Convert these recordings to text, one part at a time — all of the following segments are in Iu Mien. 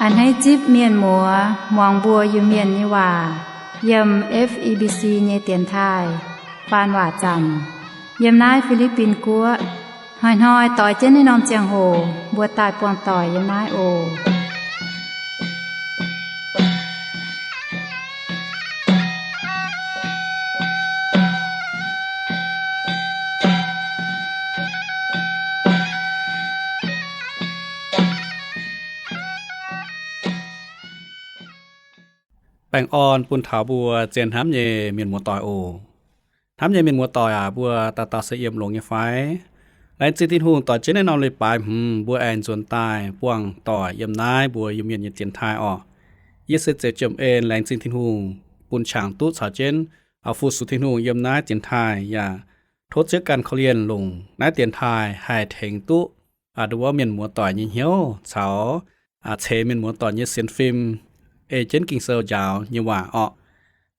A'hneiv zipv mienh muoz muangx mbuo Iu-Mienh nyei waac yiem F E B C nyei dienx taaih faan waac zaamc yiem naaiv Fi^li^bin Guoqv. Hnoi-hnoi doix jienv naaiv norm ziangh hoc mbuo daaih buangh doic yiem naaiv oc. Baengh orn bun taux mbuo zien hnamv nyei mienh muoz-doic oc. Hnamv nyei mienh muoz-doic aac, mbuo dauh dauh se yiem longx nyei fai? Laengz zingh Tin-Hungh, doix jienv naaiv norm leiz-baaix hmz mbuo aengx nzuonx daaih buangh doic yiem naaiv mbuo Iu-Mienh nyei dienx taaih orqc. Yie se Zeuz Jiem En, laengz zingh Tin-Hungh bun qangx duqv caux jienv fu-sux Tin-Hungh yiem naaiv dienx taaih yaac tov Ziouv ganh korv-lienh longc naaiv dienx taaih haih tengx duqv ndo wuov mienh muoz-doic nyei hnyouv caux ceix mienh muoz-doic nyei sienx fim ei jienv Ging-Sou njaaux nyei waac orqc.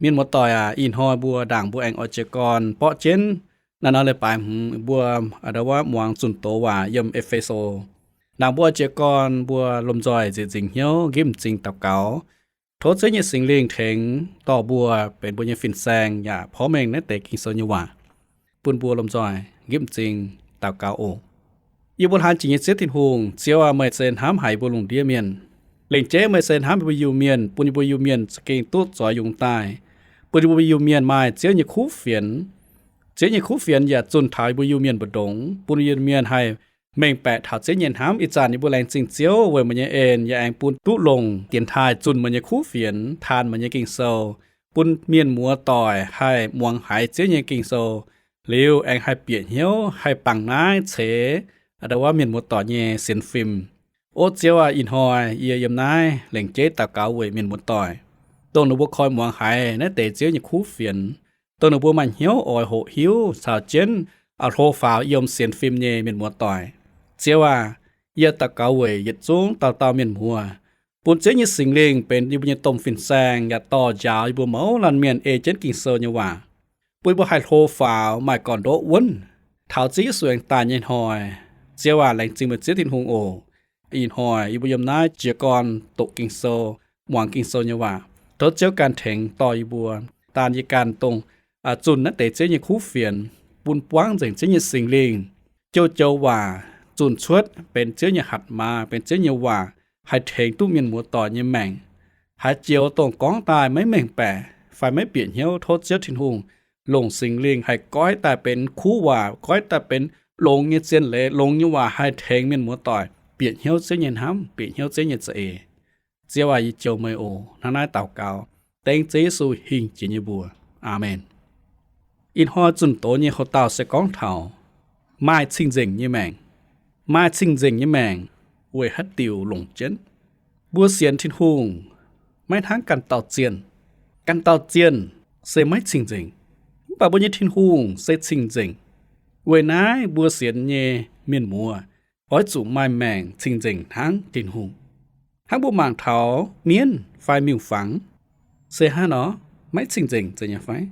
Mienh muoz-doic aac, ih hnoi mbuo ndaangc mbuo aengx oix jiez gorn borqv jienv naaiv norm leiz-baaix hmz mbuo ndo wuov muangx zunh doz waac yiem E^fe^so. Ndaangc mbuo oix jiez gorn mbuo lomh nzoih nzieqc nzingc hnyouv nqipv m'zing daux gaux, tov Ziouv nyei Singx Lingh tengx dorh mbuo benx mbuo nyei fin-saeng yaac porv mengh naaiv deix Ging-Sou nyei waac. Bun mbuo lomh nzoih nqipv m'zing daux gaux oc. Yie mbuo hlaang jiex nyei Ziouv Tin-Hungh, Ziouv aac, meih se hnamv haic mbuo lungh ndiev mienh. Lengc jeiv meih se hnamv yie mbuo Iu-Mienh, bun yie mbuo Iu-Mienh za'gengh duqv zoix yungz daaih, bun yie mbuo Iu-Mienh maaih Ziouv nyei kuv fienx. Ziouv nyei kuv fienx yaac zunh taux yie mbuo Iu-Mienh mbu'ndongx, bun Iu-Mienh haih mengh baeqc taux Ziouv nyei hnamv. Ih zanc yie mbuo laengz zingh Ziouv weic meih nyei en yaac aengx bun duqv longc dienx taaih zunh meih nyei kuv fienx, taan meih nyei Ging-Sou, bun mienh muoz-doic haih muangx haiz Ziouv nyei Ging-Sou liuz aengx haih bieqc hnyouv, haih bangc naaiv ceix ndo wuov mienh muoz-doic nyei sienx fim. O Ziouv aac, ih hnoi yie yiem naaiv lengc jeiv daux gaux weic mienh muoz-doic, dongh ninh mbuo koi muangx haiz naaiv deix Ziouv nyei kuv fienx, dongh ninh mbuo maaih hnyouv oix hoqc hiuv caux jienv hlo faaux yiem sienx fim nyei mienh muoz-doic. Ziouv aac, yie daux gaux weic yietc zungv dauh dauh mienh muoz, bun Ziouv nyei Singx Lingh benx yie mbuo nyei domh fin-saeng yaac dorh njaaux yie mbuo mouz laanh mienh ei jienv Ging-Sou nyei waac, bun yie mbuo haih hlo faaux maaih gorn-ndoqv wuonv taux Ziouv Yesu aengx daaih nyei hnoi. Ziouv aac, laengz zingh meih Ziouv Tin-Hungh oc. Ih hnoi yie mbuo yiem naaiv jiez gorn doqc Ging-Sou, muangx Ging-Sou nyei waac. Tov Ziouv ganh tengx dorh yie mbuo, daan yie ganh dongh zunh naaiv deix Ziouv nyei kuv fienx, bun buangv nzengc Ziouv nyei Singx Lingh joux-joux waac zunh cuotv benx Ziouv nyei hatc maaz, benx Ziouv nyei waac, haih tengx duqv mienh muoz-doic nyei maengc. Haaix joux dongh gorngv daaih maiv mengh baeqc fai maiv bieqc hnyouv, tov Ziouv Tin-Hungh longc Singx Lingh haih goiv daaih benx kuv waac, goiv daaih benx longx nyei zien leiz, longx nyei waac haih tengx mienh muoz-doic bieqc hnyouv Ziouv nyei hnamv, bieqc hnyouv Ziouv nyei za'eix. Ziouv aac, yie jouh meih oc. Hnangv naaiv daux gaux dengv Ziouv Yesu hingh jiex nyei mbuox. Aamen. Ih hnoi zunh doz nyei houx-dauh se gorngv taux maaih cing-nzengc nyei maengc. Maaih cing-nzengc nyei maengc weic haaix diuc longc jienv? Mbuo sienx Tin-Hungh maiv hnangv ganh dauh zienh. Ganh dauh zienh se maiv cing-nzengc, mv baac mbuo nyei Tin-Hungh se cing-nzengc. Weic naaiv mbuo sienx nyei mienh muoz oix zuqc maaih maengc cing-nzengc hnangv Tin-Hungh. Hnangv mbuo mangc taux mienv fai miuc-fangx se hnangv nor, maiv cing-nzengc zeiz nyei fai?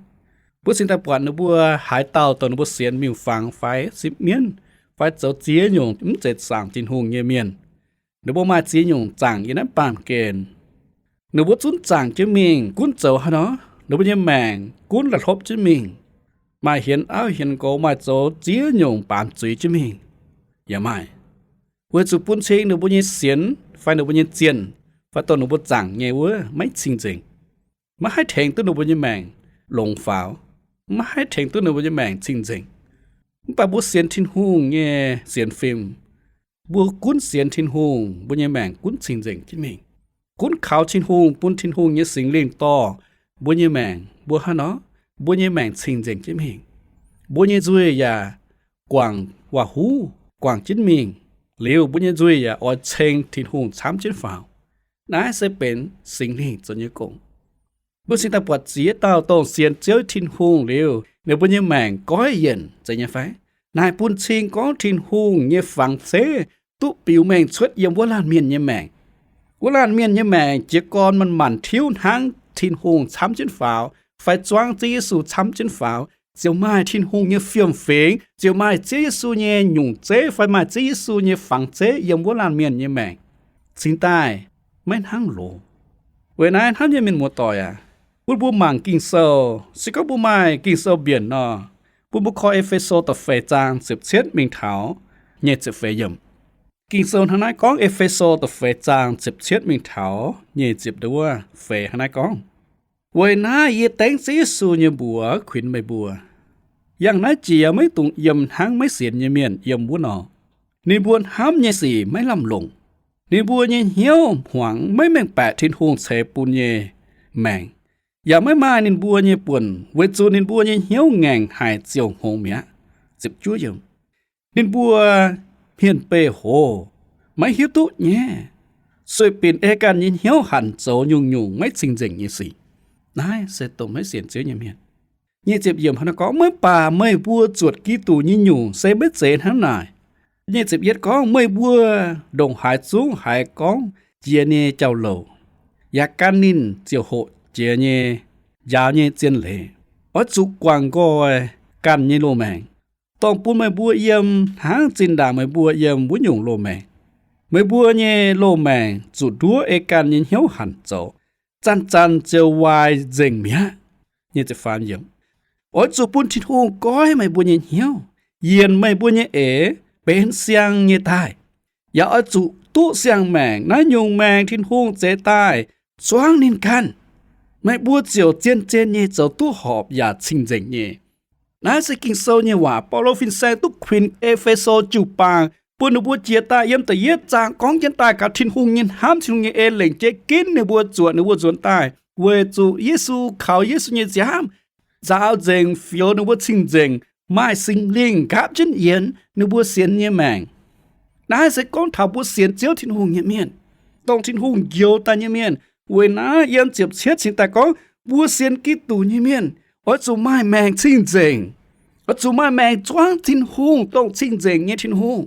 Mbuo cingx daaih buatc ninh mbuo haaix dauh dongh ninh mbuo sienx miuc-fangx fai sipv mienv fai zoux ziex nyungc mv zeiz zaangc Tin-Hungh nyei mienh, ninh mbuo maaih ziex nyungc zaangc yiem naaiv baamh gen. Ninh mbuo zunv zaangc jienv mingh, gunv zoux haaix nor, ninh mbuo nyei maengc gunv la'hlopv jienv mingh, maaih hienx auv hienx nqox, maaih zoux ziex nyungc baamz zuiz jienv mingh yaac maaih, weic zuqc bun cing ninh mbuo nyei sienx fai ninh mbuo nyei zienh fai dongh ninh mbuo zaangc nyei wuov maiv cing-nzengc, maiv haih tengx duqv ninh mbuo nyei maengc longx faaux, maiv haih tengx duqv ninh mbuo nyei maengc cing-nzengc. Mv baac mbuo sienx Tin-Hungh nyei sienx fim, mbuo gunv sienx Tin-Hungh, mbuo nyei maengc gunv cing-nzengc jienv mingh. Gunv kaux Tin-Hungh, bun Tin-Hungh nyei Singx Lingh dorh mbuo nyei maengc, mbuo hnangv nor, mbuo nyei maengc cing-nzengc jienv mingh. Mbuo nyei nzuih yaac guangc waac-huv guangc jienv mingh. Liuz mbuo nyei nzuih yaac oix ceng Tin-Hungh camv jienv faaux. Naaiv se benx Singx Lingh zoux nyei gong. Mbuo cingx daaih buatc ziex dauh dongh sienx Ziouv Tin-Hungh liuz, ninh mbuo nyei maengc goiv yienc zeiz nyei fai? Naaic bun cing gorngv Tin-Hungh nyei fangx-zeiv duqv biux mengh cuotv yiem wuov laanh mienh nyei maengc. Wuov laanh mienh nyei maengc jiez gorn manc-manc tiuv hnangv Tin-Hungh camv jienv faaux, fai zuangv Ziouv Yesu camv jienv faaux, ziouc maaih Tin-Hungh nyei fiem-fingx, ziouc maaih Ziouv Yesu nyei nyungc zeiv fai maaih Ziouv Yesu nyei fangx-zeiv yiem wuov laanh mienh nyei maengc. Cingx daaih maiv hnangv loz. Weic naaiv hnamv nyei mienh muoz-doic aac, bun mbuo mangc Ging-Sou, se gorngv mbuo maaih Ging-Sou mbienc nor, bun mbuo koi E^fe^so da'feix zaang ziepc cietv mingh taux nyic ziepc feix yiemc. Ging-Sou hnangv naaiv gorngv, E^fe^so da'feix zaang ziepc cietv mingh taux nyic ziepc nduov feix hnangv naaiv gorngv, Weic naaiv yie dengv Ziouv Yesu nyei mbuox kuinx meih mbuo, yangh naaiv jiex maiv dungx yiem hnangv maiv sienx nyei mienh yiem wuov nor. Ninh mbuo hnamv nyei sic maiv lamh longc. Ninh mbuo nyei hnyouv hmuangx maiv mengh baeqc Tin-Hungh ceix bun nyei maengc, yaac maiv maaih ninh mbuo nyei buonc, weic zuqc ninh mbuo nyei hnyouv ngaengc haic ziouc hngongx mi'aqv. Ninh mbuo hmien beih hoz, maiv hiuv duqv nyaiv, sueih binc ei ganh nyei hnyouv hanc zoux nyungc-nyungc maiv cing-nzengc nyei sic. Naaiv se dongh maiv sienx Ziouv nyei mienh. Nyic ziepc yiemc hnangv naaiv gorngv, Maiv baac meih mbuo zuotc Giduc nyei nyungc se maiv zeiz hnangv naaic. Nyic ziepc yietv gorngv, Meih mbuo ndongc haaix zungv haiz gorngv jiex nyei jauv-louc, yaac gan ninh ziouc hoqc jiex nyei njaaux nyei zien leiz. Oix zuqc guangc nqoi ganh nyei loz-maengc, dongh bun meih mbuo yiem hnangv zinh ndaangc meih mbuo yiem wuov nyungc loz-maengc. Meih mbuo nyei loz-maengc zuqc nduov ei ganh nyei hnyouv hanc zoux, zanc-zanc ziouc waaic nzengc mi'aqv. Oix zuqc bun Tin-Hungh goiv meih mbuo nyei hnyouv, yienc meih mbuo nyei eix benx siang nyei daaih. Yaac oix zuqc duqv siang-maengc, naaiv nyungc maengc Tin-Hungh zeix daaih zuangv ninh ganh. Meih mbuo ziouc zien-zien nyei zoux duqv horpc yaac cing-nzengc nyei. Naaiv se Ging-Sou nyei waac, Baulo fin-saeng duqv kuinx E^fe^so jiu-baang, bun ninh mbuo jiex daaih yiem da'yietv zaang gorngv jienv daaih gaax Tin-Hungh nyei hnamv, Tin-Hungh nyei en lengc jeiv ginv ninh mbuo zuotc, ninh mbuo nzuonx daaih weic zuqc Yesu, kaux Yesu nyei nziaamv nzaaux nzengc, fioux ninh mbuo cing-nzengc, maaih Singx Lingh nqaapv jienv yienx ninh mbuo sienx nyei maengc. Naaiv se gorngv taux mbuo sienx Ziouv Tin-Hungh nyei mienh, dongh Tin-Hungh njoux daaih nyei mienh. Weic naaiv yiem ziepc cietv cingx daaih gorngv, mbuo sienx Giduc nyei mienh oix zuqc maaih maengc cing-nzengc, oix zuqc maaih maengc zuangv Tin-Hungh, dongh cing-nzengc nyei Tin-Hungh.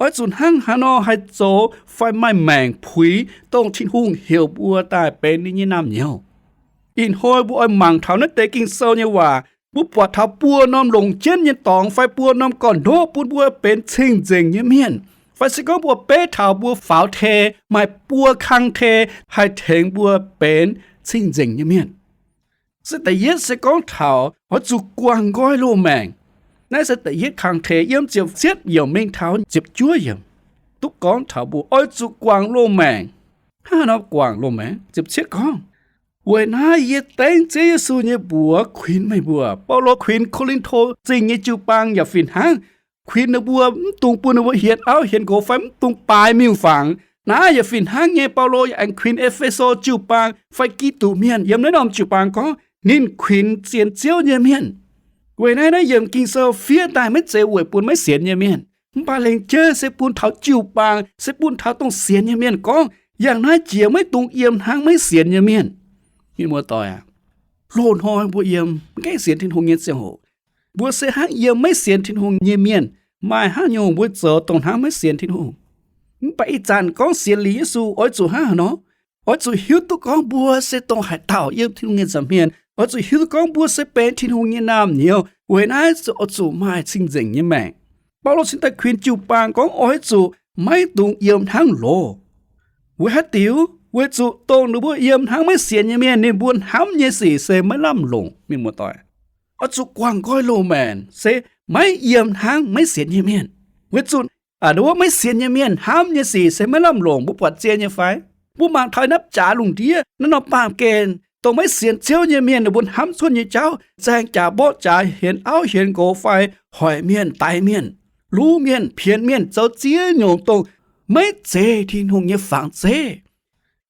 Oix zuqc hnangv haaix nor haih zoux fai maaih maengc puix, dongh Tin-Hungh heuc mbuo daaih benx ninh nyei naamh nyouz. Ih hnoi mbuo oix mangc taux naaiv deix Ging-Sou nyei waac, mbuo buatc taux buo norm longc jienv nyei dorngx fai buo norm gorn-ndoqv bun mbuo benx cing-nzengc nyei mienh, fai se gorngv mbuo beiv taux mbuo faaux tei maaih buo kang tei haih tengx mbuo benx cing-nzengc nyei mienh. Se da'yietv se gorngv taux oix zuqc guangc nqoi loz-maengc. Naaiv se da'yietv kang tei yiem ziepc cietv yiemc mingh taux ziepc juov yiemc, duqv gorngv taux mbuo oix zuqc guangc loz-maengc. Hnangv haaix nor guangc loz-maengc? Ziepc cietv gorngv, Weic naaiv yie dengv Ziouv Yesu nyei mbuox kuinx meih mbuo. Baulo kuinx Ko^lin^to Zingh nyei jiu-baang yaac fih hnangv. Kuinx ninh mbuo mv dungx bun ninh mbuo hienx auv hienx nqox fai mv dungx baaix miuc-fangx. Naaiv yaac fih hnangv nyei, Baulo yaac aengx kuinx E^fe^so jiu-baang fai Giduc mienh yiem naaiv norm jiu-baang gorngv ninh kuinx sienx Ziouv nyei mienh. Weic naaiv naaiv yiemc Ging-Sou fiev daaih maiv zeiz weic bun maiv sienx nyei mienh, mv baac lengc jeiv se bun taux jiu-baang, se bun taux dongh sienx nyei mienh gorngv, yangh naaiv jiex maiv dungx yiem hnangv maiv sienx nyei mienh. Mienh muoz-doic aac, loz-hnoi mbuo yiem mv gaengh sienx Tin-Hungh nyei ziangh hoc, mbuo se hnangv yiem maiv sienx Tin-Hungh nyei mienh, maaih haaix nyungc mbuo zoux dongh hnangv maiv sienx Tin-Hungh. Mv baac ih zanc gorngv sienx liuz Yesu oix zuqc hnangv haaix nor? Oix zuqc hiuv duqv gorngv mbuo se dongh haaix dauh yiem Tin-Hungh nyei nza'hmien. Oix zuqc hiuv duqv gorngv mbuo se benx Tin-Hungh nyei naamh nyouz. Weic naaiv oix zuqc maaih cing-nzengc nyei maengc. Baulo cingx daaih kuinx jiu-baang gorngv oix zuqc maiv dungx yiem hnangv loz. Weic haaix diuc? Weic zuqc dongh ninh mbuo yiem hnangv maiv sienx nyei mienh, ninh mbuo hnamv nyei sic se maiv lamh longc, mienh muoz-doic. Oix zuqc guangc nqoi loz-maengc se maiv yiem hnangv maiv sienx nyei mienh. Weic zuqc aa, ninh mbuo maiv sienx nyei mienh hnamv nyei sic se maiv lamh longc. Mbuo buatc zien nyei fai? Mbuo mangc taux naaiv jaax lungh ndiev naaiv norm baamh gen, dongh maiv sienx Ziouv nyei mienh ninh mbuo hnamv cuotv nyei jauv, zaeng jaax mborqv jaax, hienx auv hienx nqox fai hoic mienh, daix mienh, luv mienh, pienx mienh, zoux ziex nyungc dongh maiv zeiz Tin-Hungh nyei fangx zeiv.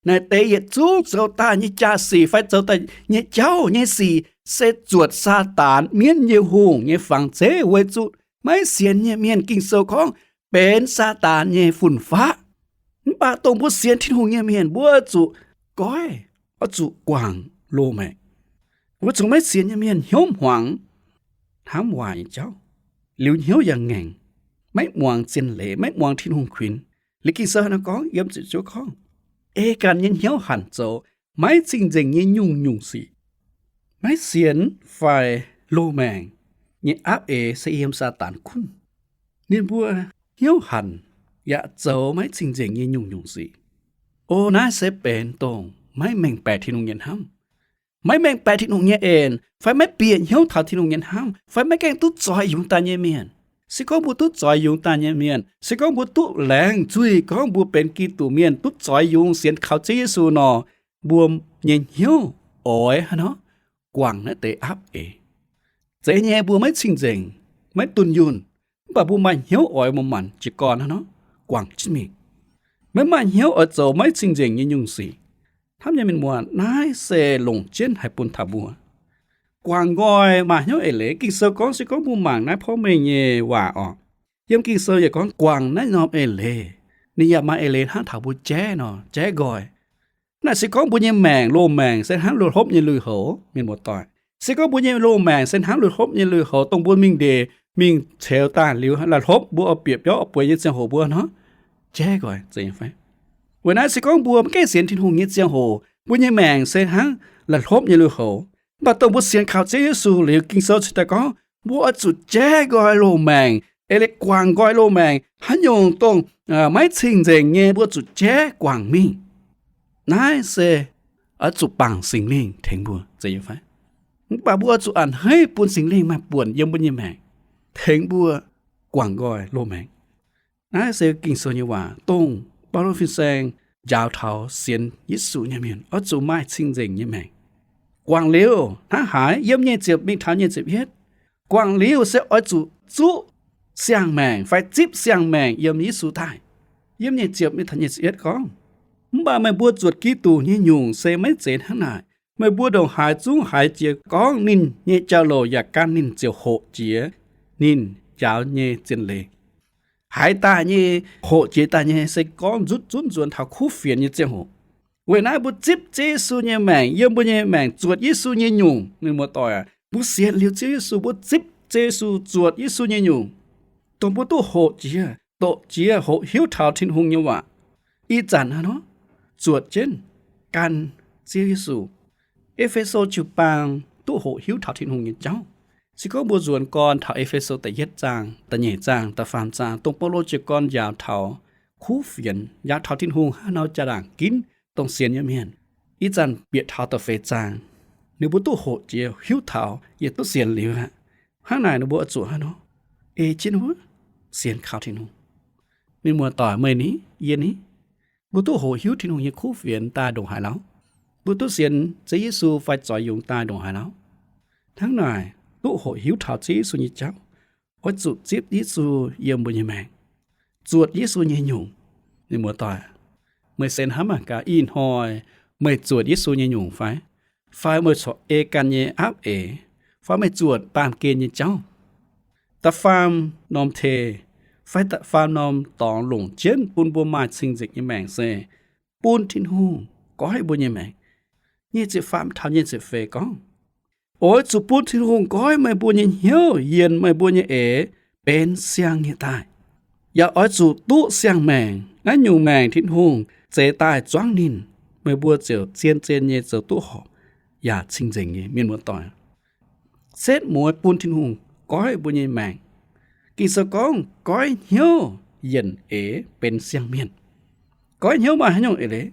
Naaiv deix yietc zungv zoux daaih nyei jaa-sic fai zoux daaih nyei jauv nyei sic se zuotc Saadaan, mienv nyei hungh, nyei fangx zeiv, weic zuqc maiv sienx nyei mienh Ging-Sou gorngv benx Saadaan nyei fun-faqv. Mv baac dongh mbuo sienx Tin-Hungh nyei mienh mbuo zuqc goiv, oix zuqc guangc loz-maengc. Weic zuqc maiv sienx nyei mienh hnyouv hmuangx, hnamv waaic nyei jauv, liuz hnyouv yaac ngaengc, maiv muangx zien leiz, maiv muangx Tin-Hungh kuinx. Liuz Ging-Sou nor gorngv, yiem ziepc juov gorngv, ei ganh nyei hnyouv hanc zoux maiv cing-nzengc nyei nyungc-nyungc sic. Maiv sienx fai loz-maengc nyei aapv eix se yiem Saadaan gunv. Ninh mbuo hnyouv hanc yaac zoux maiv cing-nzengc nyei nyungc-nyungc sic. O, naaiv se benx dongh maiv mengh baeqc Tin-Hungh nyei hnamv, maiv mengh baeqc Tin-Hungh nyei en, fai maiv bieqc hnyouv taux Tin-Hungh nyei hnamv, fai maiv gaengh duqv zoix yungz daaih nyei mienh. Se gorngv mbuo duqv zoix yungz daaih nyei mienh, se gorngv mbuo duqv laengz zuiz gorngv mbuo benx Giduc mienh, duqv zoix yungz sienx kaux Ziouv Yesu nor, mbuo nyei hnyouv oix haaix nor? Guangc naaiv deix aapv eix. Zeiz nyei mbuo maiv cing-nzengc, maiv dunh yunh, mv baac mbuo maaih hnyouv oix mbuo maanc jiez gorn haaix nor? Guangc jienv mingh. Maiv maaih hnyouv oix zoux maiv cing-nzengc nyei nyungc sic. Hnamv nyei mienh muoz, naaiv se longc jienv haih bun taux mbuo guangc nqoi maaih hnyouv eix leiz. Ging-Sou gorngv, se gorngv mbuo mangc naaiv porv mengh nyei waac orqc, yiem Ging-Sou yaac gorngv guangc naaiv norm eix leiz. Ninh yaac maaih eix leiz hnangv taux mbuo jaiv nor, jaiv nqoi. Naaiv se gorngv mbuo nyei maengc, loz-maengc se hnangv lui-hlopv nyei lui-houx, mienh muoz-doic. Se gorngv mbuo nyei loz-maengc se hnangv lui-hlopv nyei lui-houx, dongh mbuo mingh ndeic, mingh ceux daaih liuz, lai-hlopv mbuo oix bieqc biauv oix bueix nyei ziangh hoc mbuo hnangv, jaiv nqoi, zeiz nyei fai? Weic naaiv se gorngv mbuo maiv gaengh sienx Tin-Hungh nyei ziangh hoc, mbuo nyei maengc se hnangv lai-hlopv nyei lui-houx. Mv baac dongh mbuo sienx kaux Ziouv Yesu liuz, Ging-Sou cingx daaih gorngv mbuo oix zuqc jaiv nqoi loz-maengc, eix leiz guangc nqoi loz-maengc. Haaix nyungc dongh maiv cing-nzengc nyei, mbuo zuqc jaiv guangc mingh. Naaiv se oix zuqc bangc Singx Lingh tengx mbuo, zeiz nyei fai? Mv baac mbuo oix zuqc a'hneiv bun Singx Lingh maaih buonc yiem mbuo nyei maengc, tengx mbuo guangc nqoi loz-maengc. Naaiv se Ging-Sou nyei waac, dongh Baulo fin-saeng njaaux taux sienx Yesu nyei mienh oix zuqc maaih cing-nzengc nyei maengc. Guangc liuz hnangv haaix? Yiem nyic ziepc mingh taux nyic ziepc yietv. Guangc liuz se oix zuqc zuqv siang-maengc fai zipv siang-maengc yiem Yesu daaih. Yiem nyic ziepc mingh taux nyic ziepc yietv gorngv, mv baac meih mbuo zuotc Giduc nyei nyungc se maiv zeiz hnangv naaic. Meih mbuo ndongc haaix zungv haiz jiex gorngv ninh nyei jauv-louc yaac gan ninh ziouc hoqc jiex ninh njaaux nyei zien leiz. Haaix daaih nyei, hoqc jiex daaih nyei se gorngv nzutv zunv nzuonx taux kuv fienx nyei ziangh hoc. Weic naaiv mbuo zipv Ziouv Yesu nyei maengc yiem mbuo nyei maengc, zuotc Yesu nyei nyungc. Mienh muoz-doic aac, mbuo sienx liuz Ziouv Yesu, mbuo zipv Ziouv Yesu, zuotc Yesu nyei nyungc, dongh mbuo duqv hoqc jiex, doqc jiex, hoqc hiuv taux Tin-Hungh nyei waac. Ih zanc hnangv nor, zuotc jienv gan Ziouv Yesu. E^fe^so jiu-baang duqv hoqc hiuv taux Tin-Hungh nyei jauv. Se gorngv mbuo nzuonx gorn taux E^fe^so da'yietv zaang, da'nyeic zaang, da'faam zaang, dongh Baulo jiez gorn njaaux taux kuv fienx, njaaux taux Tin-Hungh hnangv nor jaa-ndaangc ginv dongh sienx nyei mienh. Ih zanc bieqc taux da'feix zaang, ninh mbuo duqv hoqc jiex hiuv taux yaac duqv sienx liuz aqv. Hnangv naaic ninh mbuo oix zuqc hnangv nor ei jienv wuov sienx kaux Tin-Hungh. Mienh muoz-doic, meih ni, yie ni, mbuo duqv hoqc hiuv Tin-Hungh nyei kuv fienx daaih ndongc haaix lauh? Mbuo duqv sienx Ziouv Yesu fai zoux yungz daaih ndongc haaix lauh? Hnangv naaic, duqv hoqc hiuv taux Ziouv Yesu nyei jauv, oix zuqc zipv Yesu yiem mbuo nyei maengc, zuotc Yesu nyei nyungc. Mienh muoz-doic, meih se hnamv mangc gaax, ih hnoi meih zuotc Yesu nyei nyungc fai? Fai meih corc ei ganh nyei aapv eix? Fai meih zuotc baamh gen nyei jauv? Da'faam norm tei fai da'faam norm dorngx longc jienv bun mbuo maaih cing-nzengc nyei maengc se bun Tin-Hungh goiv mbuo nyei maengc. Nyic ziepc faam taux nyic ziepc feix gorngv, oix zuqc bun Tin-Hungh goiv meih mbuo nyei hnyouv, yienc meih mbuo nyei eix benx siang-nyeic daaih. Yaac oix zuqc duqv siang-maengc. Naaiv nyungc maengc Tin-Hungh zeix daaih zuangv ninh, meih mbuo ziouc zien-zien nyei zoux duqv horpc yaac cing-nzengc nyei. Mienh muoz-doic, setv mueiz bun Tin-Hungh goiv mbuo nyei maengc. Ging-Sou gorngv goiv hnyouv yienc eix benx siang-mienh. Goiv hnyouv maaih haaix nyungc eix leiz?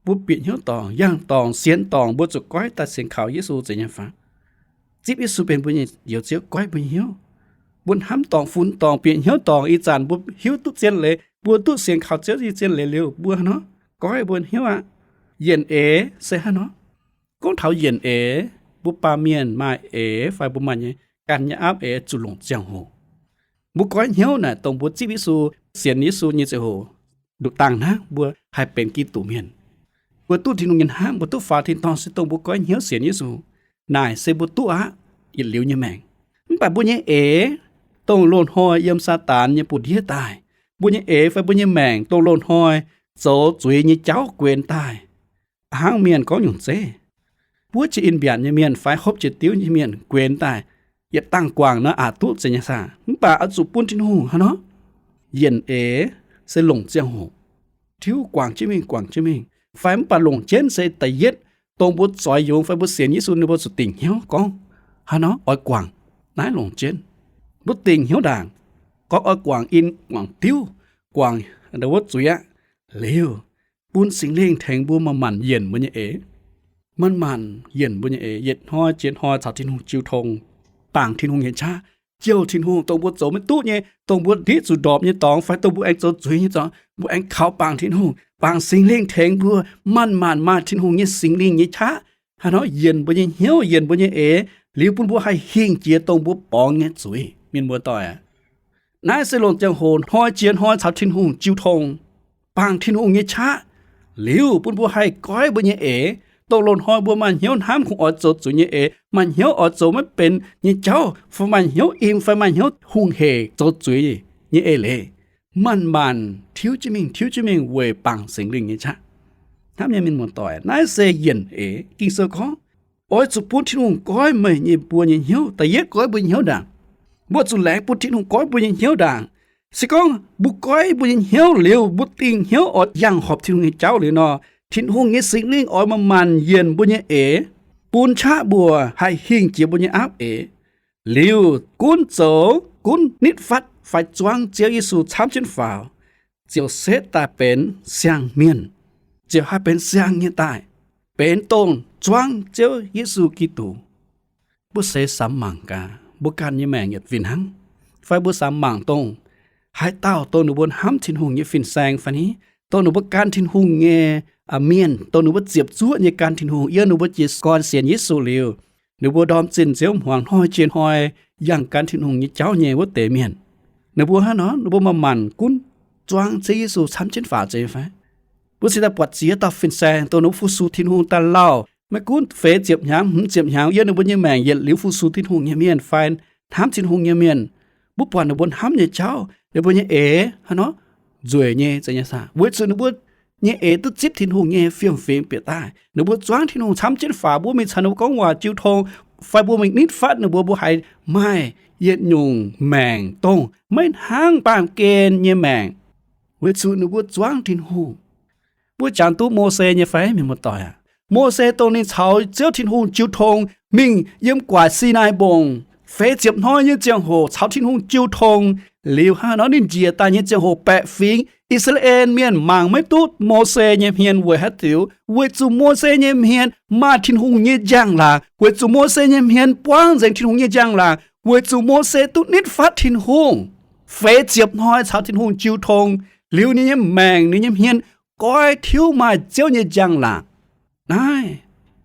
Mbuo bieqc hnyouv dorngc, yangh dorngc, sienx dorngc, mbuo zuqc goiv daaih sienx kaux Yesu, zeiz nyei fai? Zipv Yesu benx mbuo nyei Njoux Ziouv goiv mbuo nyei hnyouv. Mbuo hnamv dorngc, funx dorngc, bieqc hnyouv dorngc, ih zanc mbuo hiuv duqv zien leiz, mbuo duqv sienx kaux Ziouv nyei zien leiz liuz, mbuo hnangv nor goiv mbuo nyei hnyouv aqv. Yienc eix se hnangv nor. Gorngv taux yienc eix, mbuo baamh mienh maaih eix fai mbuo maaih nyei ganh nyei aapv eix zuqc longc ziangh hoc. Mbuo goiv hnyouv naaic dongh mbuo zipv Yesu, sienx Yesu nyei ziangh hoc, nduqc dangh hnangv mbuo haih benx Giduc mienh. Mbuo duqv Tin-Hungh nyei hnamv, mbuo duqv faaux tin-dorngh se dongh mbuo goiv hnyouv sienx Yesu. Naaic se mbuo duqv aqv yietc liuz nyei maengc. Mv baac mbuo nyei eix dongh loz-hnoi yiem Saadaan nyei buoz-ndiev daaih. Mbuo nyei eix fai mbuo nyei maengc dongh loz-hnoi zoux zuiz nyei jauv guenx daaih. Hnangv mienh gorngv nyungc zeiv, buov jiex in-mbiaatc nyei mienh fai hopv jiex diuv nyei mienh guenx daaih, yietc dangh guangc nor aqc duqv, zeiz nyei saah? Mv baac oix zuqc bun Tin-Hungh hnangv nor. Yienc eix se longc ziangh hoc, tiuv guangc jienv mingh, guangc jienv mingh. Fai mv baac longc jienv se da'yietv, dongh mbuo zoix yungz fai mbuo sienx Yesu ninh mbuo zuqc dingc hnyouv gorngv hnangv nor oix guangc. Naaiv longc jienv mbuo dingc hnyouv ndaangc, gorngv oix guangc in, guangc diuv, guangc wuov zuiz aqv. Liuz, bun Singx Lingh tengx mbuo manc-manc yienc mbuo nyei eix. Manc-manc yienc mbuo nyei eix, yietc hnoi jiex hnoi caux Tin-Hungh jiu tong, bangc Tin-Hungh nyei qaqv, jouh Tin-Hungh, dongh mbuo zoux maiv duqv nyei, dongh mbuo ndiqv zuqc ndorpc nyei dorngx, fai dongh mbuo aengx zoux zuiz nyei dorngx, mbuo aengx kaux bangc Tin-Hungh, bangc Singx Lingh tengx mbuo manc-manc maaih Tin-Hungh nyei, Singx Lingh nyei qaqv haaix nor yienc mbuo nyei hnyouv, yienc mbuo nyei eix, liuz bun mbuo haih hingh jiex dongh mbuo borngz nyei zuiz. Mienh muoz-doic aac, naaiv se longc ziangh hoc hnoi jiex hnoi caux Tin-Hungh jiu tong, bangc Tin-Hungh nyei qaqv, liuz bun mbuo haih goiv mbuo nyei eix. Dongh loz-hnoi mbuo maaih hnyouv hnamv kungx oix zoux zuiz nyei eix, maaih hnyouv oix zoux maiv benx nyei jauv, fai maaih hnyouv im, fai maaih hnyouv hungh hec zoux zuiz nyei eix leiz, manc-manc tiuv jienv mingh, tiuv jienv mingh weic bangc Singx Lingh nyei qaqv. Hnamv nyei mienh muoz-doic, naaiv se yienc eix. Ging-Sou gorngv, oix zuqc bun Tin-Hungh goiv meih nyei, mbuo nyei hnyouv. Da'yietv, goiv mbuo nyei hnyouv ndaangc. Mbuo zuqc laengz bun Tin-Hungh goiv mbuo nyei hnyouv ndaangc. Se gorngv mbuo goiv mbuo nyei hnyouv liuz, mbuo dingh hnyouv oix yangh horpc Tin-Hungh nyei jauv liuz nor, Tin-Hungh nyei Singx Lingh oix manc-manc yienc mbuo nyei eix, bun qaqv mbuo haih hingh jiex mbuo nyei aapv eix. Liuz gunv zoux, gunv nitv fatv fai zuangv Ziouv Yesu camv jienv faaux, ziouc setv daaih benx siang-mienh, ziouc haih benx siang nyei daaih, benx dongh zuangv Ziouv Yesu Giduc. Mbuo seix samx mangc gaax, mbuo ganh nyei maengc yietc fih hnangv. Fai mbuo samx mangc dongh haaix dauh dongh ninh mbuo hnamv Tin-Hungh nyei fin-saeng fai ni, dongh ninh mbuo gan Tin-Hungh nyei mienh, dongh ninh mbuo ziepc zuoqv nyei gan Tin-Hungh, yiem ninh mbuo jiez gorn sienx Yesu liuz, ninh mbuo ndorm zinh nziouv hmuangx hnoi jiex hnoi yangh gan Tin-Hungh nyei jauv nyei wuov deix mienh. Ninh mbuo hnangv nor, ninh mbuo manc-manc gunv zuangv Ziouv Yesu camv jienv faaux zeiz nyei fai? Mbuo cingx daaih buatc ziex dauh fin-saeng dongh ninh mbuo fu-sux Tin-Hungh daaih lauh, maiv gunv feix ziepc hnyangx, hmz ziepc hnyangx, yiem ninh mbuo nyei maengc yietc liuz fu-sux Tin-Hungh nyei mienh fai hnamv Tin-Hungh nyei mienh. Mbuo buatc ninh mbuo hnamv nyei jauv, ninh mbuo nyei eix hnangv nor nzueic nyei zeiz nyei saah? Weic zuqc ninh mbuo nyei eix duqv zipv Tin-Hungh nyei fiem-fingx bieqc daaih. Ninh mbuo zuangv Tin-Hungh camv jienv faaux, mbuo mingh caux ninh mbuo gorngv waac jiu tong, fai mbuo mingh nitv fatv ninh mbuo, mbuo haiz maaih yietc nyungc maengc dongh maiv hnangv baamh gen nyei maengc, weic zuqc ninh mbuo zuangv Tin-Hungh. Mbuo jangx duqv Mose nyei fai, mienh muoz-doic aac? Mose dongh ninh caux Ziouv Tin-Hungh jiu tong, mingh yiem guaic Sinaai Mbong, feix ziepc hnoi nyei ziangh hoc caux Tin-Hungh jiu tong. Liuz hnangv nor ninh njiec daaih nyei ziangh hoc baeqc fingx I^saa^laa^en Mienh mangc maiv duqv Mose nyei hmien weic haaix diuc? Weic zuqc Mose nyei hmien maaih Tin-Hungh nyei njang-laangc, weic zuqc Mose nyei hmien buangv nzengc Tin-Hungh nyei njang-laangc, weic zuqc Mose duqv nitv fatv Tin-Hungh, feix ziepc hnoi caux Tin-Hungh jiu tong. Liuz ninh nyei maengc, ninh nyei hmien goiv tiuv maaih Ziouv nyei njang-laangc. Naaiv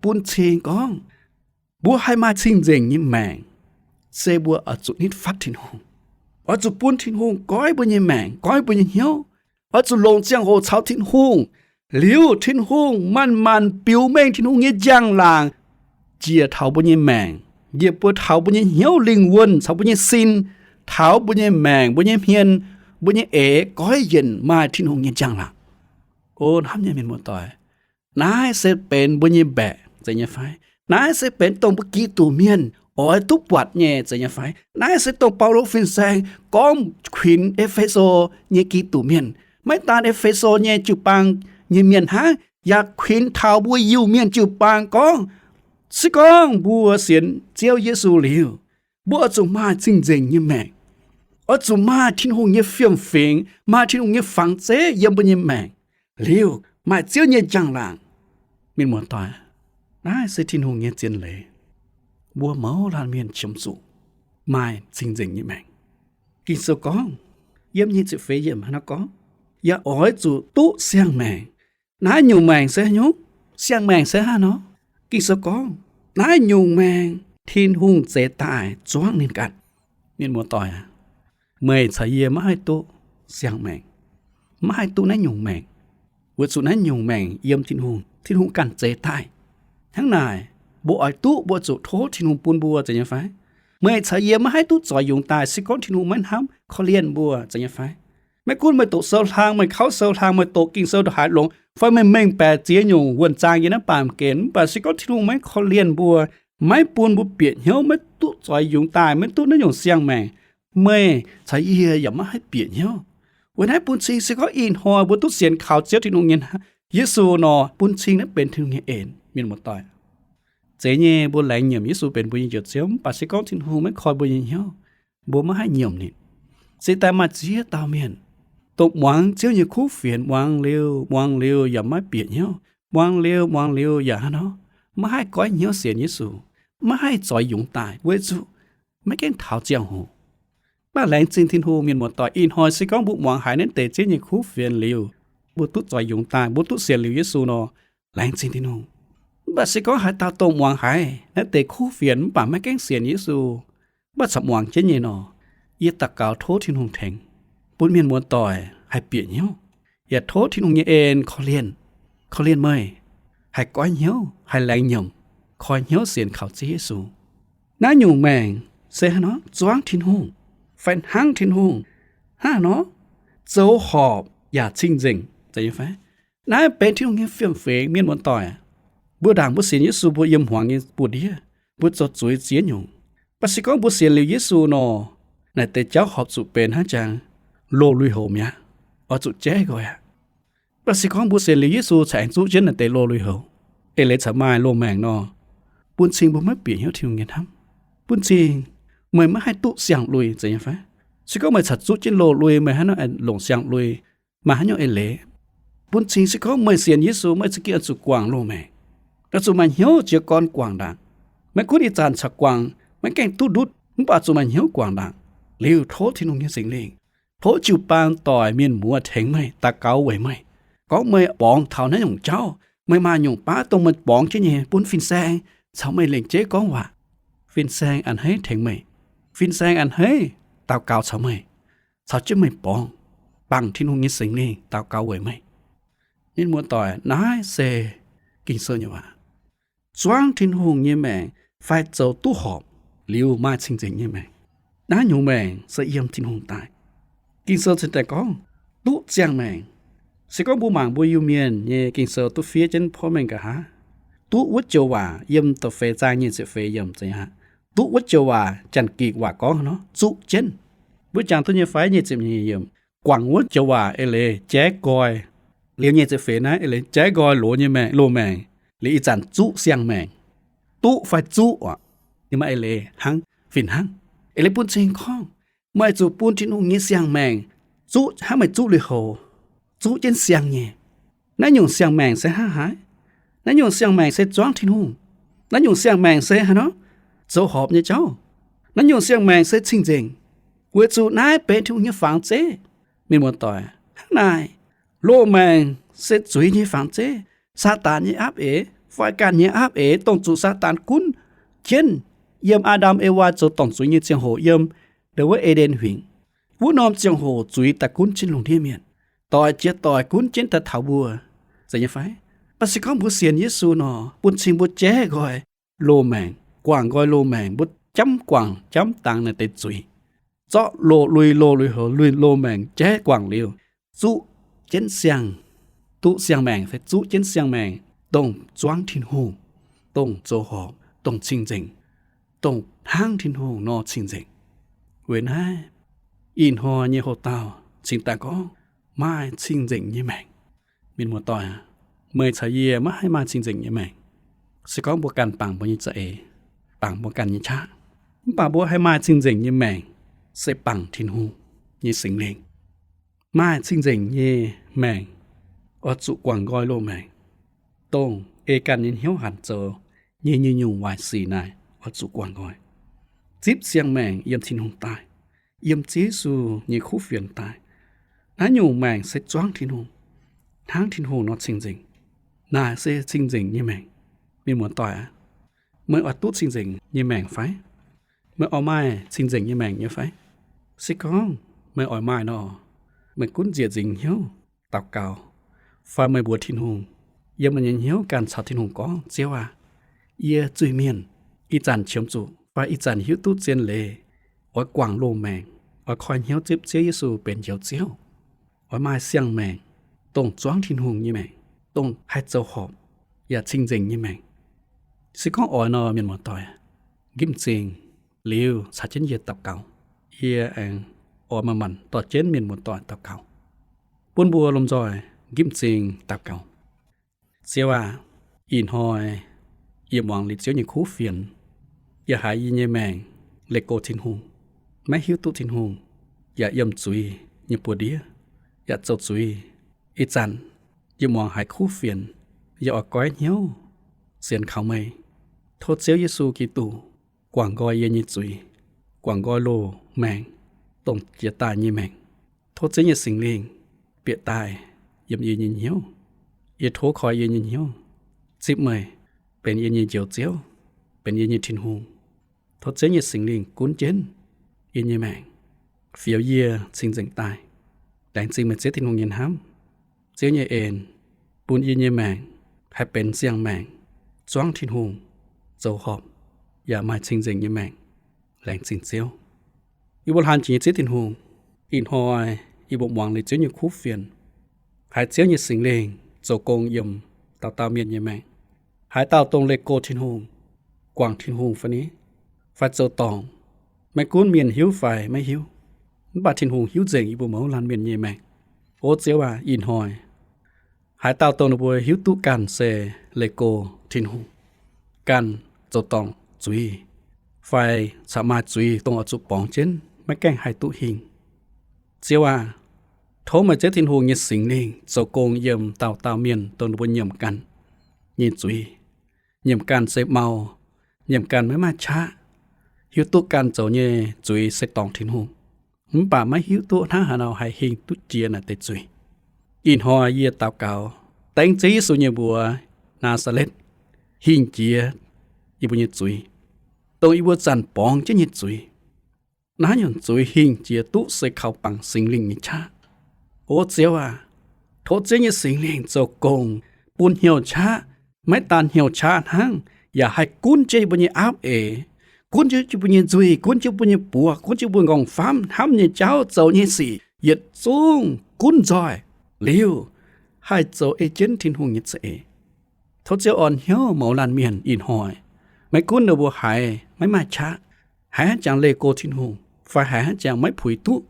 bun cing gorngv mbuo haih maaih cing-nzengc nyei maengc, se mbuo oix zuqc nitv fatv Tin-Hungh, oix zuqc bun Tin-Hungh goiv mbuo nyei maengc, goiv mbuo nyei hnyouv, oix zuqc longc ziangh hoc caux Tin-Hungh, liuz Tin-Hungh manc-manc biux mengh Tin-Hungh nyei njang-laangc njiec taux mbuo nyei maengc, njiec buo taux mbuo nyei hnyouv, lingh wuonh caux mbuo nyei sin, taux mbuo nyei maengc, mbuo nyei hmien, mbuo nyei eix goiv yienc maaih Tin-Hungh nyei njang-laangc. O hnamv nyei mienh muoz-doic, naaiv se benx mbuo nyei mbaeqc zeiz nyei fai? Naaiv se benx dongh mbuo Giduc mienh oix duqv buatc nyei zeiz nyei fai? Naaiv se dongh Baulo fin-saeng gorngv kuinx E^fe^so nyei Giduc mienh, maiv daan E^fe^so nyei jiu-baang nyei mienh hnangv, yaac kuinx taux mbuo Iu-Mienh jiu-baang gorngv, se gorngv mbuo sienx Ziouv Yesu liuz, mbuo oix zuqc maaih cing-nzengc nyei maengc, oix zuqc maaih Tin-Hungh nyei fiem-fingx, maaih Tin-Hungh nyei fangx zeiv yiem mbuo nyei maengc, liuz maaih Ziouv nyei njang-laangc. Mienh muoz-doic, naaiv se Tin-Hungh nyei zien leiz. Mbuo mouz laanh mienh qiemx zuqc maaih cing-nzengc nyei maengc. Ging-Sou gorngv, yiem nyic ziepc feix yiemc hnangv nor gorngv, yaac oix zuqc duqv siang-maengc. Naaiv nyungc maengc se haaix nyungc? Siang-maengc se hnangv nor. Ging-Sou gorngv, naaiv nyungc maengc Tin-Hungh zeix daaih zuangv ninh ganh. Mienh muoz-doic aac, meih caux yie maiv haih duqv siang-maengc, maiv haih duqv naaiv nyungc maengc, weic zuqc naaiv nyungc maengc yiem Tin-Hungh, Tin-Hungh ganh zeix daaih. Hnangv naaic, mbuo oix duqv, mbuo zuqc tov Tin-Hungh bun mbuo, zeiz nyei fai? Meih caux yie maiv haih duqv zoix yungz daaih se gorngv Tin-Hungh maiv hnamv korv-lienh mbuo, zeiz nyei fai? Maiv gunv meih doqc sou hlang, meih kauv sou hlang, meih doqc Ging-Sou ndongc haaix longx, fai meih mengh baeqc ziex nyungc wuonh zaang yiem naaiv baamh gen, mv baac se gorngv Tin-Hungh maiv korv-lienh mbuo, maiv bun mbuo bieqc hnyouv, maiv duqv zoix yungz daaih, maiv duqv naaiv nyungc siang-maengc, meih caux yie yaac maiv haih bieqc hnyouv. Weic naaiv bun cing se gorngv ih hnoi mbuo duqv sienx kaux Ziouv Tin-Hungh nyei Yesu nor, bun cing naaiv benx Tin-Hungh nyei en, mienh muoz-doic. Zeiz nyei, mbuo laengz nyiemc Yesu benx mbuo nyei Njoux Ziouv, mv baac se gorngv Tin-Hungh maiv koi mbuo nyei hnyouv, mbuo maiv haih nyiemc ninh. Se daaih maaih ziex dauh mienh, dongh muangx Ziouv nyei kuv fienx, muangx liuz, muangx liuz yaac maiv bieqc hnyouv, muangx liuz, muangx liuz yaac hnangv nor maiv haih goiv hnyouv sienx Yesu, maiv haih zoix yungz daaih weic zuqc maiv gaengh taux ziangh hoc. Mv baac laengz zingh Tin-Hungh, mienh muoz-doic, ih hnoi se gorngv mbuo muangx haiz naaiv deix Ziouv nyei kuv fienx liuz, mbuo duqv zoix yungz daaih, mbuo duqv sienx liuz Yesu nor, laengz zingh Tin-Hungh. Mv baac se gorngv haaix dauh dongh muangx haiz naaiv deix kuv fienx mv baac maiv gaengh sienx Yesu, mv baac corc muangx jienv nyei nor, yie daux gaux tov Tin-Hungh tengx bun mienh muoz-doic haih bieqc hnyouv, yaac tov Tin-Hungh nyei en korv-lienh, korv-lienh meih haih goiv hnyouv, haih laengz nyiemc, koi hnyouv sienx kaux Ziouv Yesu. Naaiv nyungc maengc se hnangv nor zuangv Tin-Hungh fai hnangv Tin-Hungh, hnangv nor zoux horpc yaac cing-nzengc, zeiz nyei fai? Naaiv benx Tin-Hungh nyei fiem-fingx, mienh muoz-doic. Mbuo ndaangc mbuo sienx Yesu, mbuo yiem hmuangx nyei buoz-ndiev, mbuo zoux zuiz ziex nyungc. Mv baac se gorngv mbuo sienx liuz Yesu nor, naaiv deix jauv horpc zuqc benx hnangv jangx loz-lui houx mi'aqv, oix zuqc jaiv nqoi aqv. Mv baac se gorngv mbuo sienx liuz Yesu caux aengx zuqv jienv naaiv deix loz-lui houx, eix leiz caux maaih loz-maengc nor, bun cing mbuo maiv bieqc hnyouv Tin-Hungh nyei hnamv. Bun cing meih maiv haih duqv siang-lui, zeiz nyei fai? Se gorngv meih caux zuqv jienv loz-lui, meih hnangv nor longc siang-lui, maaih haaix nyungc eix leiz? Bun cing se gorngv meih sienx Yesu, meih za'gengh oix zuqc guangc loz-maengc, oix zuqc maaih hnyouv jiez gorn guangc ndaangc. Maiv gunv ih zanc caux guangc maiv gaengh duqv ndutv, mv baac zuqc maaih hnyouv guangc ndaangc. Liuz tov Tin-Hungh nyei Singx Lingh, tov jiu-baang doic mienh muoz tengx meih, daux gaux weic meih, gorngv meih borngz taux naaiv nyungc jauv, meih maaih nyungc baav dongh meih borngz jienv nyei, bun fin-saeng caux meih lengc jeiv gorngv waac. Fin-saeng a'hneiv tengx meih. Fin-saeng a'hneiv daux gaux caux meih, caux jienv meih borngz, bangc Tin-Hungh nyei Singx Lingh daux gaux weic meih. Mienh muoz-doic, naaiv se Ging-Sou nyei waac. Zuangv Tin-Hungh nyei maengc fai zoux duqv horpc liuz maaih cing-nzengc nyei maengc, naaiv nyungc maengc se yiem Tin-Hungh daaih. Ging-Sou cingx daaih gorngv duqv ziangh maengc. Se gorngv mbuo mangc mbuo Iu-Mienh nyei Ging-Sou duqv fiev jienv porv mengh nqa'haav, duqv wuov joux waac yiem da'feix zaang nyic ziepc feix yiemc zeiz aqv. Duqv wuov joux waac Janx-Gikc waac gorngv nor, zuqv jienv. Mbuo jangx duqv nyei fai? Nyic ziepc nyeic yiemc. Guangc wuov joux waac eix leiz jaiv nqoi. Liuz nyic ziepc feix naaiv eix leiz jaiv nqoi loz nyei maengc, loz-maengc, liuz ih zanc zuqv siang-maengc. Duqv fai zuqv oc, ninh maaih eix leiz hnangv fih hnangv. Eix leiz bun cing gorngv meih zuqc bun Tin-Hungh nyei siang-maengc zuqv hnangv meih zuqv lui-houx, zuqv jienv siang nyei. Naaiv nyungc siang-maengc se hnangv haaix? Naaiv nyungc siang-maengc se zuangv Tin-Hungh. Naaiv nyungc siang-maengc se haaix nor? Zoux horpc nyei jauv. Naaiv nyungc siang-maengc se cing-nzengc, weic zuqc naaiv benx Tin-Hungh nyei fangx zeiv. Mienh muoz-doic, hnangv naaic, loz-maengc se zuiz nyei fangx zeiv, Saadaan nyei aapv eix, fai ganh nyei aapv eix, dongh zuqc Saadaan gunv jienv yiem Aa^ndam Ewaa zoux dorngc zuiz nyei ziangh hoc yiem ndau wuov E^nden Huingx. Wuov norm ziangh hoc zuiz daaih gunv jienv lungh ndiev mienh, doic jiex doic gunv jienv daaih taux mbuo, zeiz nyei fai? Mv baac se gorngv mbuo sienx Yesu nor, bun cing mbuo jaiv nqoi loz-maengc, guangc nqoi loz-maengc, mbuo jamv guangc jamv dangx naaiv deix zuiz, zorqv loz-lui, loz-lui houx, lui loz-maengc jaiv guangc liuz, zuqv jienv siang, duqv siang-maengc fai zuqv jienv siang-maengc, dongh zuangv Tin-Hungh, dongh zoux horpc, dongh cing-nzengc, dongh hnangv Tin-Hungh nor cing-nzengc. Weic naaiv, ih hnoi nyei hoc-dauh cingx daaih gorngv maaih cing-nzengc nyei maengc. Mienh muoz-doic aac, meih caux yie maiv haih maaih cing-nzengc nyei maengc. Se gorngv mbuo ganh bangc mbuo nyei za'eix, bangc mbuo ganh nyei qaqv, mv baac mbuo haih maaih cing-nzengc nyei maengc se bangc Tin-Hungh nyei Singx Lingh. Maaih cing-nzengc nyei maengc oix zuqc guangc nqoi loz-maengc, dongh ei ganh nyei hnyouv hanc zoux nyei nyungc-nyungc waaic sic naaic oix zuqc guangc nqoi. Zipv siang-maengc yiem Tin-Hungh daaih, yiem Ziouv Yesu nyei kuv fienx daaih. Naaiv nyungc maengc se zuangv Tin-Hungh, hnangv Tin-Hungh nor cing-nzengc. Naaic se cing-nzengc nyei maengc. Mienh muoz-doic aac, meih oix duqv cing-nzengc nyei maengc fai? Meih oix maaih cing-nzengc nyei maengc nyei fai? Se gorngv meih oix maaih nor, meih gunv nziec nzingc hnyouv daux gaux, fai meih mbuox Tin-Hungh, yiem meih nyei hnyouv ganh caux Tin-Hungh gorngv, Ziouv aac, yie zuiz-mienh, ih zanc qiemx zuqc fai ih zanc hiuv duqv zien leiz, oix guangc loz-maengc, oix koi hnyouv zipv Ziouv Yesu benx Njoux Ziouv. Oix maaih siang-maengc, dongh zuangv Tin-Hungh nyei maengc, dongh haih zoux horpc yaac cing-nzengc nyei maengc. Se gorngv oix nor, mienh muoz-doic, nqipv m'zing liuz caux jienv yie daux gaux. Yie aengx oix manc-manc dorh jienv mienh muoz-doic daux gaux. Bun mbuo lomh nzoih nqipv m'zing daux gaux. Ziouv aac, ih hnoi yie muangx liuz Ziouv nyei kuv fienx, yie haiz yie nyei maengc leih go Tin-Hungh, maiv hiuv duqv Tin-Hungh, yaac yiem zuiz nyei buoz-ndiev. yaac zoux zuiz. Ih zanc yie muangx haiz kuv fienx, yie oix goiv hnyouv sienx kaux meih. Tov Ziouv Yesu Giduc guangc nqoi yie nyei zuiz, guangc nqoi loz-maengc, dongh jiex daaih nyei maengc. Tov Ziouv nyei Singx Lingh bieqc daaih yiem yie nyei hnyouv. Yie tov koi yie nyei hnyouv, zipv meih benx yie nyei Njoux Ziouv, benx yie nyei Tin-Hungh. Tov Ziouv nyei Singx Lingh gunv jienv yie nyei maengc, fioux yie cing-nzengc daaih. Laengz zingh meih Ziouv Tin-Hungh nyei hnamv, Ziouv nyei en, bun yie nyei maengc haih benx siang-maengc, zuangv Tin-Hungh, zoux horpc, yaac maaih cing-nzengc nyei maengc. Laengz zingh Ziouv. Yie mbuo laanh jiex nyei Ziouv Tin-Hungh, ih hnoi yie mbuo muangx liuz Ziouv nyei kuv fienx, haiz Ziouv nyei Singx Lingh zoux gong yiem dauh dauh mienh nyei maengc. Haaix dauh dongh leih go Tin-Hungh, guangc Tin-Hungh fai ni, fai zoux dorngc, maiv gunv mienh hiuv fai maiv hiuv, mv baac Tin-Hungh hiuv nzengc yie mbuo mouz laanh mienh nyei maengc. O Ziouv aac, ih hnoi haaix dauh dongh ninh mbuo hiuv duqv ganh se leih go Tin-Hungh, ganh zoux dorngc zuiz, fai caux maaih zuiz dongh oix zuqc borngz jienv maiv gaengh haih duqv hingh. Ziouv aac, tov meih Ziouv Tin-Hungh nyei Singx Lingh zoux gong yiem dauh dauh mienh dongh ninh mbuo nyiemc ganh nyei zuiz, nyiemc ganh se mau, nyiemc ganh maiv maaih qaqv, hiuv duqv ganh zoux nyei zuiz se dorngc Tin-Hungh, mv baac maiv hiuv duqv hnangv haaix nor haih hingh duqv jiex naaic deix zuiz. Ih hnoi yie daux gaux dengv Ziouv Yesu nyei mbuox, Naa^saa^letv, hingh jiex yie mbuo nyei zuiz, dongh yie mbuo zanc borngz jienv nyei zuiz. Naaiv nyungc zuiz hingh jiex duqv se kaux bangc Singx Lingh nyei qaqv. O Ziouv aac, tov Ziouv nyei Singx Lingh zoux gong bun hnyouv qaqv, maiv daan hnyouv qaqv hnangv, yaac haih gunv jienv yie mbuo nyei aapv eix, gunv jienv yie mbuo nyei nzuih, gunv jienv yie mbuo nyei buoz, gunv jienv yie mbuo nqorngv-famv, hnamv nyei jauv, zoux nyei sic yietc zungv gunv nzoih liuz, haih zoux ei jienv Tin-Hungh nyei za'eix. Tov Ziouv orn hnyouv mouz laanh mienh ih hnoi, maiv gunv ninh mbuo haiz maiv maaih qaqv, haiz hnangv jangx leih go Tin-Hungh, fai haiz hnangv jangx maiv puix duqv,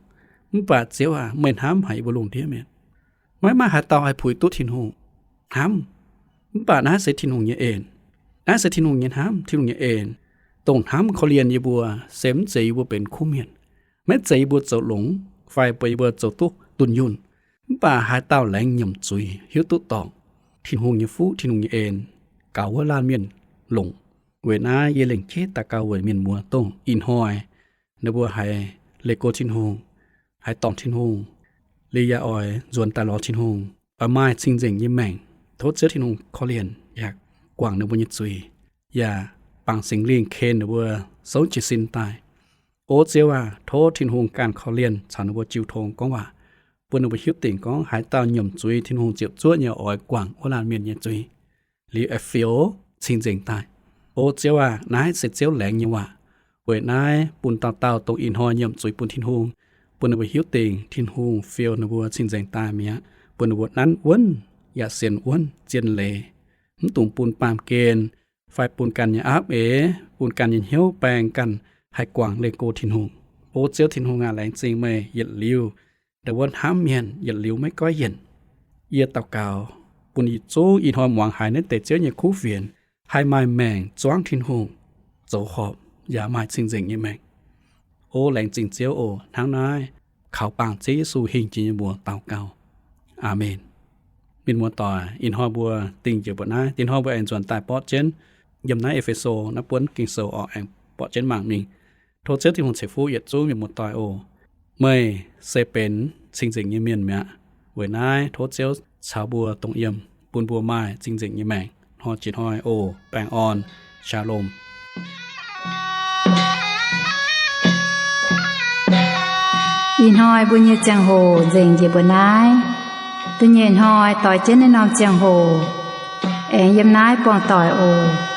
mv baac Ziouv aac, meih hnamv haic yie mbuo lungh ndiev mienh. Maiv maaih haaix dauh haih puix duqv Tin-Hungh hnamv. Mv baac naaiv se Tin-Hungh nyei en. Naaiv se Tin-Hungh nyei hnamv, Tin-Hungh nyei en, dongh hnamv korv-lienh yie mbuo, se mv zeiz yie mbuo benx kuv mienh, maiv zeiz yie mbuo zoux longx fai bun yie mbuo zoux duqv dunh yunh. Mv baac haaix dauh laengz nyiemc zuiz hiuv duqv dorngc Tin-Hungh nyei fuqv, Tin-Hungh nyei en, gaux wuov laanh mienh longc. Weic naaiv yie lengc jeiv daux gaux weic mienh muoz dongh ih hnoi ninh mbuo haiz leih go Tin-Hungh, haiz dorngc Tin-Hungh, liuz yaac oix nzuonx daaih lorz Tin-Hungh, oix maaih cing-nzengc nyei maengc. Tov Ziouv Tin-Hungh korv-lienh yaac guangc ninh mbuo nyei zuiz, yaac bangc Singx Lingh ken ninh mbuo souv jiez sin daaih. O Ziouv aac, tov Tin-Hungh ganh korv-lienh caux ninh mbuo jiu tong gorngv waac, bun ninh mbuo hiuv dingc gorngv haaix dauh nyiemc zuiz Tin-Hungh ziepc zuoqv nyei oix guangc wuov laanh mienh nyei zuiz, liuz aengx fioux cing-nzengc daaih. O Ziouv aac, naaiv se Ziouv laengz nyei waac. Weic naaiv bun dauh dauh dongh ih hnoi nyiemc zuiz bun Tin-Hungh, bun ninh mbuo hiuv dingc Tin-Hungh fioux ninh mbuo cing-nzengc daaih mi'aqv, bun ninh mbuo nanv wuonv yaac sienx wuonv zien leiz, mv dungx bun baamh gen fai bun ganh nyei aapv eix, bun ganh nyei hnyouv baeng ganh haih guangc leih go Tin-Hungh. O Ziouv Tin-Hungh aac, laengz zingh meih yietc liuz dongh wuov hnamv mienh, yietc liuz maiv goiv yienc. Yie daux gaux bun yietc zungv ih hnoi muangx haiz naaiv deix Ziouv nyei kuv fienx haih maaih maengc zuangv Tin-Hungh, zoux horpc yaac maaih cing-nzengc nyei maengc. O laengz zingh Ziouv oc. Hnangv naaiv kaux bangc Ziouv Yesu hingh jiex nyei mbuox daux gaux. Aamen. Mienh muoz-doic, ih hnoi mbuo dingh njiec mbuo naaiv. Ih hnoi mbuo aengx nzuonx daaih borqv jienv yiem naaiv E^fe^so naaiv buonv Ging-Sou oc, aengx borqv jienv mangc mingh. Tov Ziouv Tin-Hungh ceix fuqv yietc zungv mienh muoz-doic oc. Meih se benx cing-nzengc nyei mienh mi'aqv. Weic naaiv tov Ziouv caux mbuo dongh yiem, bun mbuo maaih cing-nzengc nyei maengc hnoi jiex hnoi oc. Baengh orn. Shalom. Ih hnoi mbuo nyei ziangh hoc nzengc njiec mbuo naaiv. Da'nyeic hnoi doix jienv naaiv norm ziangh hoc aengx yiem naaiv buangh doic oc.